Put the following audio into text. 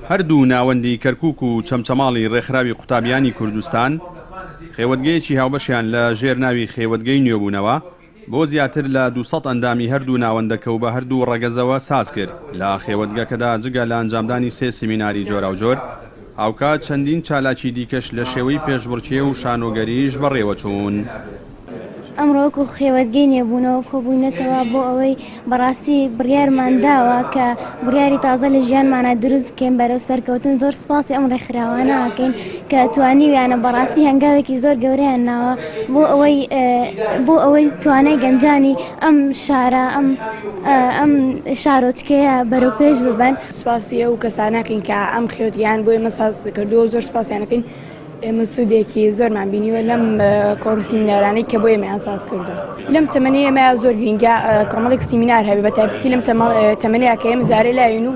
هەردوو ناوەندی کەرکوک و چەمچەماڵی ڕێکخراوی قوتابیانی کوردستان خێوەتگەیەکی هاوبەشیان لە ژێر ناوی خێوەتگەی نوێبوونەوە بۆ زیاتر لە 200 ئەندامی هەردوو ناوەندەکە و بە هەردوو ڕەگەزەوە ساز کرد. لە خێوەتگەکەدا جگە لە ئەنجامدانی سێ سیمیناری جۆراوجۆر، هاوکات چەندین چالاکی دیکەش لە شێوەی پێشبڕکێ و شانۆگەریش بەڕێوەچوون. ئەمڕۆ وەکو خێوەتگەی نوێبوونەوە کۆبووینەتەوە بۆ ئەوەی بەڕاستی بڕیارمان داوە کە بڕیاری تازە لە ژیانمانە دروست بکەین بەرەو سەرکەوتن. زۆر سوپاسی ئەم ڕێکخراوانە ئەکەین کە توانیویانە بەڕاستی هەنگاوێکی زۆر گەورەیان ناوە بۆ ئەوەی بۆ ئەوەی توانای گەنجانی ئەم شارە ئەم ئەم شارۆچکەیە بەرەو پێش ببەن. سوپاسی ئەو کەسانەکەین کە ئەم خێوەتگەیان بۆ ئێمە ساز کردووە، زۆر سوپاسیانەکەین. ئێمە سوودێکی زۆرمان بینیوە لەم کۆڕ و سیمینارانەی کە بۆ ئێمەیان ساز کردووە. لەم تەمەنەی ئێمە زۆر گرینگە کۆمەڵێک سیمینار هەبێ، بە تایبەتی لەم تەمەنەیە کە ئێمە جارێ لاوین و